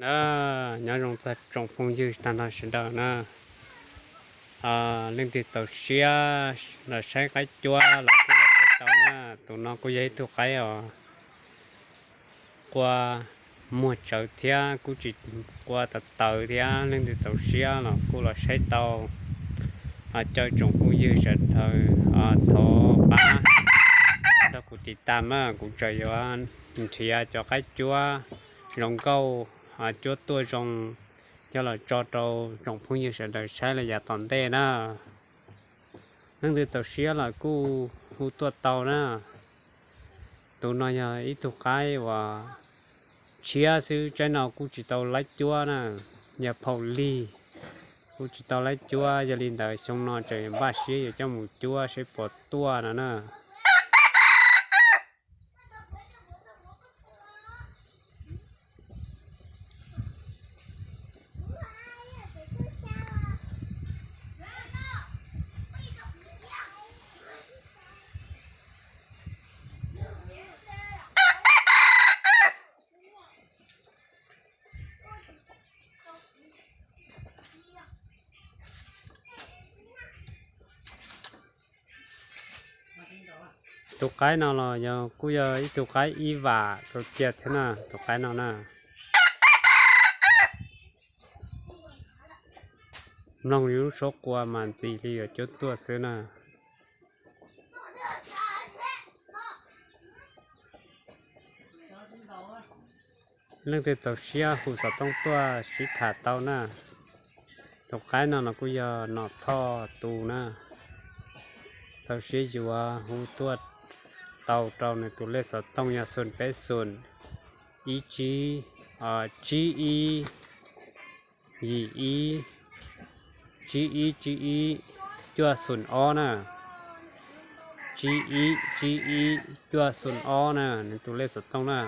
Na, nyob zoo txog tsoom phooj ywg tag nrho sawv daws na. Leej twg txaus siab los saib qaib cuab los kuj los saib tau na. Tus no kuj yog ib tug qaib os, qua muag tsawv thiab kuj tsis qua tawv tawv thiab. Leej twg txaus siab los kuj los saib tau. Caw tsoom phooj ywg sawv daws thov pab rau kuv tiv tam na, kuv tseem yuav nrhiav cov qaib cuab zoo nkauj, cuab tuaj zoo coj los tso rau tsoom phooj ywg sawv daws saib los yav tom ntej na. Leej twg txaus siab los kuj hu tuaj tau na. Tus no yog ib tug qaib uas tshiab xwb, tsaib no kuj tsis tau laib cuab na, yog phaum lig, kuj tsis tau laib cuab. Yog li ntawd xyoo no tseem npaj siab yuav coj mus cuab seb puas tuaj no na. Tus qaib no los yog kuj yog ib tug qaib ib vam kawg kiag thiab na, tus qaib no na. Mloog yus lub suab qua mas ntxim li yuav cuab tuaj xwb na. Leej twg txaus siab hu xov tooj tuaj sib tham tau na. Tus qaib no los kuj yog Nom Thoj tus na. Txaus siab yuav hu tuaj tau rau nws tus lej xov tooj yog xoom peb xoom, ib tsib, tsib ib, yim ib, tsib ib tsib ib, cuaj xoom ob na. Tsib ib tsib ib, cuaj xoom ob na, nws tus lej xov tooj na.